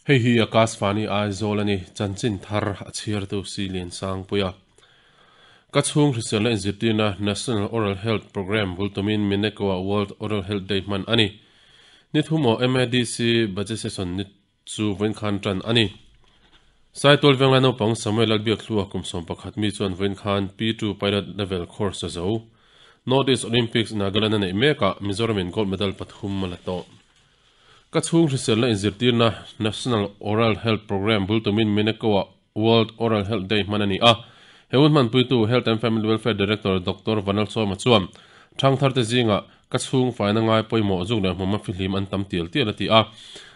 Hei hi Akashvani Aizawl a ni, chanchin thar a chhiartu si Liansangpuia. Ka chhung hriselna inzirtirna National Oral Health Programme bul tumin Mineko-ah World Oral Health Day hman a ni. Ni thum aw MADC Budget Session ni chu vawiin khan tan a ni. Saitual Venglai naupang Samuel Lalbiakhlua kum 11 mi chuan vawiin khan P2 Pilot Level Course a zo. North East Olympics Nagaland a neih mekah Mizoramin gold medal pathum a la tawh. Ka chhung hriselna inzirtirna National Oral Health Programme bul tumin Mineko-ah World Oral Health Day hman a ni a. He hun hmanpuitu Health and Family Welfare Director Doctor Vanlalsawma chuan thangtharte zingah ka chhung faina ngai pawimawh zuk leh hmawma fihlim an tam tial tial a ti a.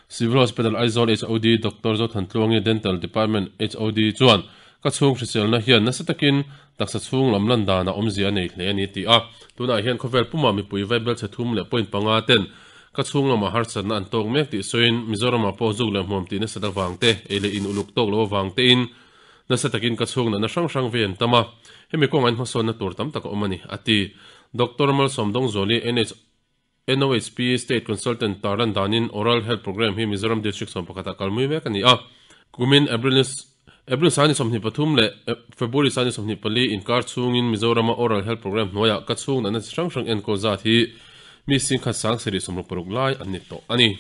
Civil Hospital Aizawl HOD Doctor Zothantluangi Dental Department HOD chuan ka chhung hriselna hian nasa takin taksa chhung lam lan dan a awmzia a nei hle a ni a ti a. Tunah hian khawvel pumah mipui vaibel chhe thum leh point panga ten Ka chhung lamah harsatna an tawk mek tih sawiin Mizoramah pawh zuk leh hmuam tih nasat avang te, ei leh in uluk tawk lo avang tein nasa takin ka chhung natna hrang hrang vei an tam a, hemi kawngah in hmasawnna tur tam tak a awm a ni, a ti. Doctor Malsawmdawngzuali, NH NOHP State Consultant tarlan danin Oral Health Programme hi Mizoram District 11 ah kalmui mek a ni a, kumin April April 23 leh February 24 inkar chhungin Mizorama Oral Health Programme hnuaiah ka chhung natna chi hrang hrang enkawl zat hi mi singkhat sang sarih 66 lai an ni tawh a ni.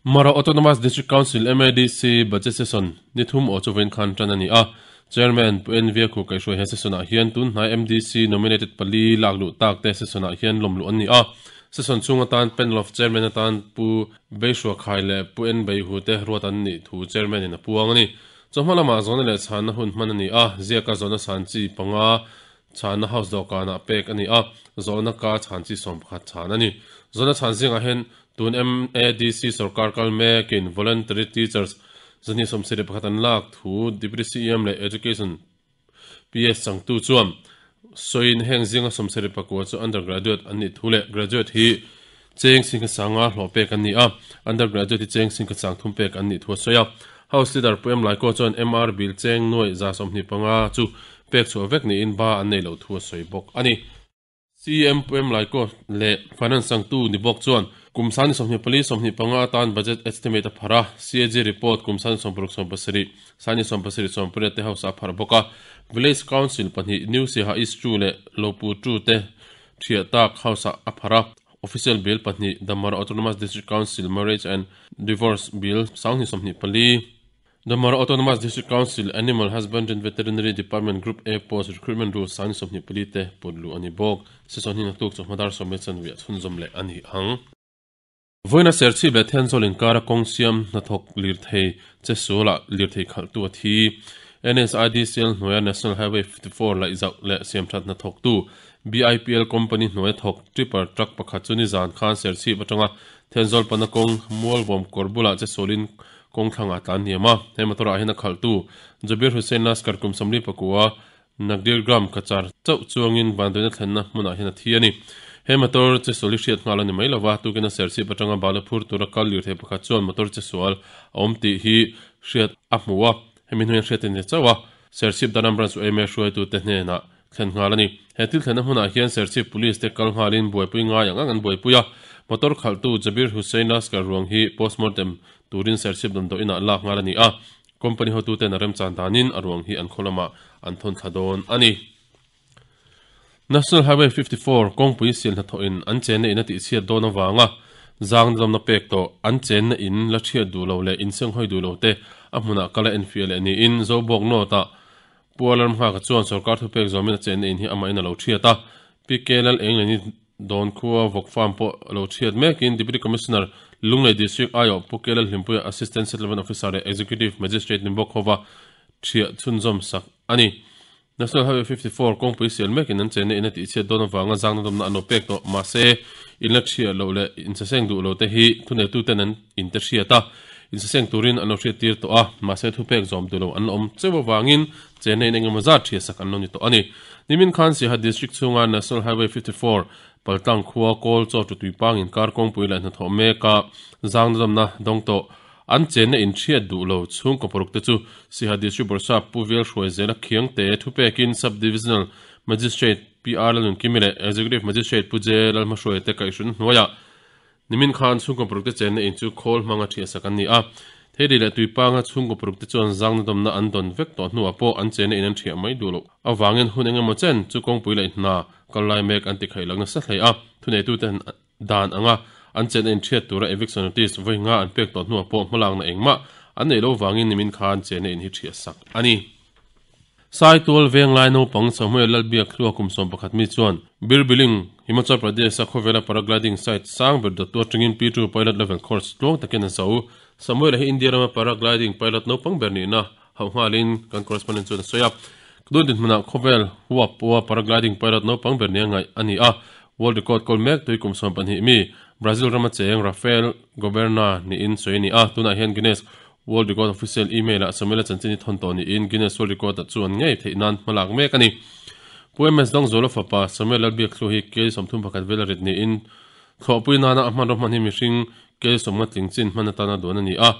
Mara Autonomous District Council, MADC, Budget Session ni thum aw chu vawiin khan tan a ni a. Chairman Pu NV Khu kaihhruai he session-ah hian tun hnai MDC nominated pali lak luh tak te session-ah hian lawm luh an ni a. Session chhung atan Panel of Chairman atan Pu Beihruah khai leh Pu En Beihu te ruat an nih thu Chairman in a puang a ni. Chawhma lamah zawhna leh chhanna hun hman a ni a, ziaka zawhna chhan chi panga chhanna House dawhkanah pek a ni a, zawhna ka chhan chi 11 chhan a ni. Zawhna chhan zingah hian tun MADC sorkar kal mekin Voluntary Teachers 271 an lak thu Deputy CEM leh Education PS changtu chuan sawiin heng zinga 74 chu undergraduate an nih thu leh graduate hi cheng singkha sanga hlawh pek an ni a, undergraduate hi cheng singkha sang thum pek an nih thu a sawi a. House Leader Pu Em Laiko chuan MR bill cheng nuaih 25 chu pek chhuah vek niin ba an nei loh thu a sawi bawk a ni. CM Pu Em Laiko leh Finance changtu ni bawk chuan kum 24 25 atan budget estimate a pharh a, CAG report kum 16 17, 17 18 te house a pharh bawk a. Village Council pahnih New Siaha East 2 leh Lopu 2 te thiah tak house ah a pharh a. Official Bill pahnih Damara Autonomous District Council Marriage and Divorce Bill 2024, Damara Autonomous District Council Animal Husbandry and Veterinary Department Group A Post Recruitment Rules 2024 te put luh a ni bawk. Session hi naktuk chawhma dar sawm leh chanve ah chhunzawm leh a ni ang. Vawiina Serchhip leh Thenzawl inkara kawng siam hnathawk lirthei che sualah lirthei khalhtu a thi. NSIDCL hnuaia National Highway 54 laihzauh leh siamthat hnathawktu BIPL company hnuaia thawk tipper truck pakhat chu nizan khan Serchhip atanga Thenzawl pana kawng Mualvawm kawr bulah che sualin kawng thlangah a tlan hniam a. He motor ah hian a khalhtu Jabir Hussain Laskar kum 44 Nagdir Gram Kachar chauh chuangin vanduaina thlenna hmunah hian a thi a ni. He motor che sual hi hriat nghal a ni mai lova, tukin a Serchhip atanga bala phur tura kal lirthei pakhat chuan motor che sual a awm tih hi hriat a hmu a, hemi hnuaiah hriat a ni chauh a. Serchhip Danam Branch yma hruaitute hnenah thlen nghal a ni. He thil thlenna hmunah hian Serchhip Police te kal nghalin buaipui ngai ang ang an buaipui a, motor khalhtu Jabir Hussain Laskar ruang hi postmortem turin Serchhip damdawi inah lak nghal a ni a, company hotuten a remchan danin a ruang hi an khaw lamah an thawn thla dawn a ni. National Highway 54 kawngpui sial hnathawhin an chenna in a tihchhiat dawn avanga zang dawmna pek tawh an chenna in la thiat duh lo leh insenghawi duh lo te a hmunah kal a enfiah leh niin Zobawk North-ah Pu Alarm Nghaka chuan sorkar thupek zawmin a chenna in hi amahin a lo thiat a, PK Lal Engleni dawn khua vawk farm pawh a lo thiat mekin Deputy Commissioner Lunglei District aiawh Pu K Lal Hlimpuia Assistant Settlement Officer leh Executive Magistrate Nimbawk hova thiah chhunzawm sak a ni. National Highway 54 kawngpui sial mekin an chenna in a tihchhiat dawn avanga zangna dawmna an lo pek tawh mahse in la thiah loh leh insaseng duh lo te hi thuneituten an inte hriat a, insaseng turin an lo hriattir tawh a, mahse thupek zawm duh lo an la awm cheuh avangin chenna in engemaw zat hriatsak an lo ni tawh a ni. Nimin khan Siaha District chhunga National Highway 54 Paltlang khua Kawl chaw tu tuipang inkar kawngpui leh hnathawh meka zangna dawmna dawng tawh an chenna in hriat duh lo chhungkaw paruk te chu Siaha District Bawrhsap Pu Vel Hruaizela Khiangte thupekin Sub-Divisional Magistrate PR Lalnunkimi leh Executive Magistrate Pu J Lalhmahruaia te kaihhrun hnuaiah Nimin khan chhungkaw paruk te chenna in chu khawl hmanga thiahsak an ni a. Theiri leh Tuipanga chhungkaw paruk te chuan zangna dawmna an dawn vek tawh hnuah pawh an chena in an ṭhiah mai duh loh avangin hun eng emaw chen chu kawngpui leh hna kal lai mek an ti khaih lo nasa hle a. Thuneituten dan anga an chena in ṭhiat tura eviction notice vawi nga an pek tawh hnuah pawh hmalakna engmah an neih loh vangin nimin khan chena in hi ṭhiah sak a ni. Saitual Venglai naupang Samuel Lalbiak hlua kum 11 mi chuan Birbiling, Himachal Pradesh-a khawvela paragliding site sang ber dawttu atangin P2 pilot level course tluang takin a zo. Samuel-a hi India rama paragliding pilot naupang ber nihna hauh nghalin kan correspondent chuan a sawi a. Tun dinhmunah khawvel huap pawha paragliding pilot naupang ber nia ngaih a ni a. World record kawl mek tui kum 12 mi Brazil rama cheng Rafael Goberna niin sawi a ni a. Tunah hian Guinness World Record Official email ah Samuel-a chanchin hi thawn tawh niin Guinness World Record ah chuan ngei theih nan hma lak mek a ni. Pu MS Dangzuala fapa Samuel Lalbiakthlu hi kei 31 vel a rit niin thlawhpui nana a hmanraw hman hi mihring kei 50 tling chin hman atana duan a ni a.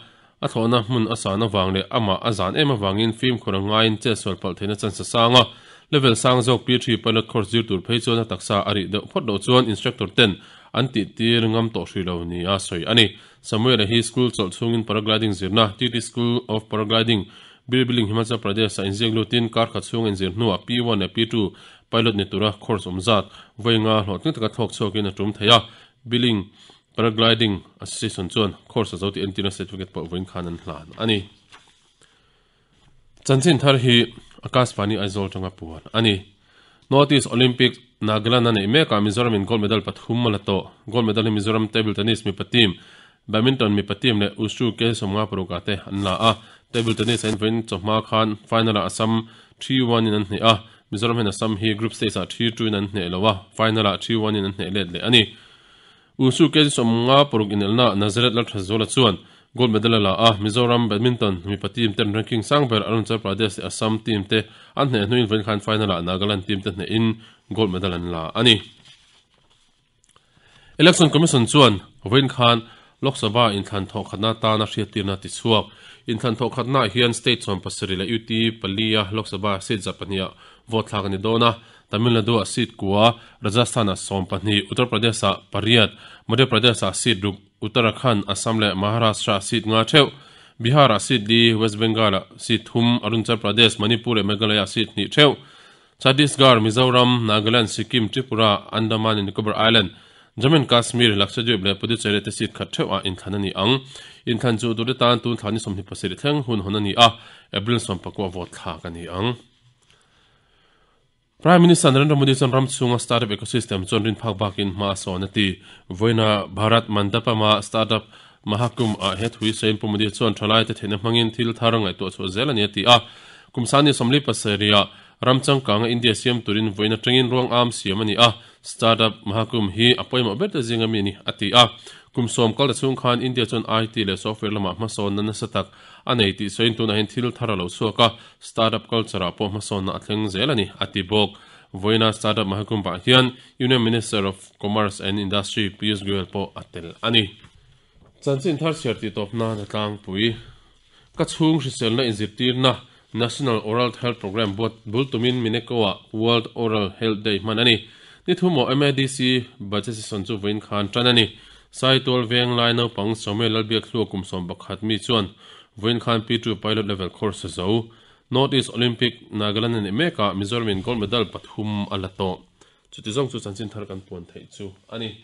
A thlawhna hmun a san avang leh amah a zan em avangin fimkhur a ngaiin chetsual palh theihna chance a sang a. Level sang zawk P3 pilot course zir tur phei chuan a taksa a rih deuh phawt loh chuan instructor ten an tihtir ngam tawh hrih lo nia sawi a ni. Samuel-a hi school chawlh chhungin paragliding zirna, TT School of Paragliding, Birbiling, Himachal Pradesh-ah inziak lutin kar khat chhung inzir hnuah P1 leh P2 pilot ni tura course awm zat vawi nga hlawhtling taka thlawk chhuakin a tum thei a. Billing Paragliding Association chuan course a zo tih entirna certificate pawh vawiin khan an hlan a ni. Chanchin thar hi Akashvani Aizawl tanga puan a ni. North East Olympic Nagaland a neih mekah Mizoram in gold medal pathum a la tawh. Gold medal hi Mizoram table tennis mipa team, badminton mipa team leh wushu ke 56 ah te an la a. Table tennis a invawiin chawhma khan final ah Assam 3-1 in an hneh a. Mizoram hian Assam hi group stage ah 3-2 in an hneh lo a, final ah 3-1 in an hneh let leh a ni. Wushu ke 56 inelna Nazareth Lalthazuala chuan gold medal a la a, Mizoram badminton mipa team ten ranking sang ber Arunachal Pradesh leh Assam team te an hneh hnuin vawiin khan final ah Nagaland team te hnehin gold medal an la a ni. Election Commission chuan vawiin khan Lok Sabha inthlan thawhkhatna atana hriattirna a tichhuak. Inthlan thawhkhatnaah hian state 17 leh UT palia Lok Sabha seat 200 ah vote thlak a ni dawn a. Tamil Nadu-ah seat kua, Rajasthan-ah 12, Uttar Pradesh-ah pariat, Madhya Pradesh-ah seat ruk, Uttarakhand, Assam leh Maharashtra-ah seat nga theuh, Bihar-ah seat li, West Bengal-ah seat thum, Arunachal Pradesh, Manipur leh Meghalaya-ah seat hnih theuh, Chhattisgarh, Mizoram, Nagaland, Sikkim, Tripura, Andaman and Nicobar Island, Jammu and Kashmir, Lakshadweep leh Puducherry te seat khat theuhah inthlan a ni ang. Inthlan chu tute tan tun thla ni 27 thleng hun hawn a ni a, April 19 vote thlak a ni ang. Prime Minister Narendra Modi chuan ram chhunga startup ecosystem chuan rin phak bakin hma a sawn a ti. Vawiina Bharat Mandapam-a startup Mahakumbh ah he thui sawiin Pu Modi chuan thalaite theihna hmangin thil thar ngaihtuah chhuah zel a ni a ti a. Kum sani 47 ah ram changkanga India siam turin vawiin atangin ruang am siam a ni a, startup Mahakumbh hi a pawimawh ber te zinga mi a ni a ti a. Kum sawm kal ta chhung khan India chuan IT leh software lamah hmasawnna nasa tak a nei tih sawiin tunah hian thil thar a lo chhuak a, Startup culture ah pawh hmasawnna a thleng zel a ni, a ti bawk. Vawiina Startup Mahakumbh ah hian Union Minister of Commerce and Industry Piyush Goyal pawh a tel a ni. Chanchin thar chhiar tih tawp nan a tlangpui. Ka chhung hriselna inzirtirna National Oral Health Programme buat bul tumin Mineko-ah World Oral Health Day hman a ni. Ni thum aw MADC budget session chu vawiin khan tan a ni. Saitual Venglai naupang Samuel Lalbiakhlua kum 11 mi chuan Vawiin khan P2 Pilot Level Course a zo. North East Olympic Nagaland a nih mekah Mizoram in gold medal pathum a la tawh. Chuti zawng chu chanchin thar kan puan theih chu a ni.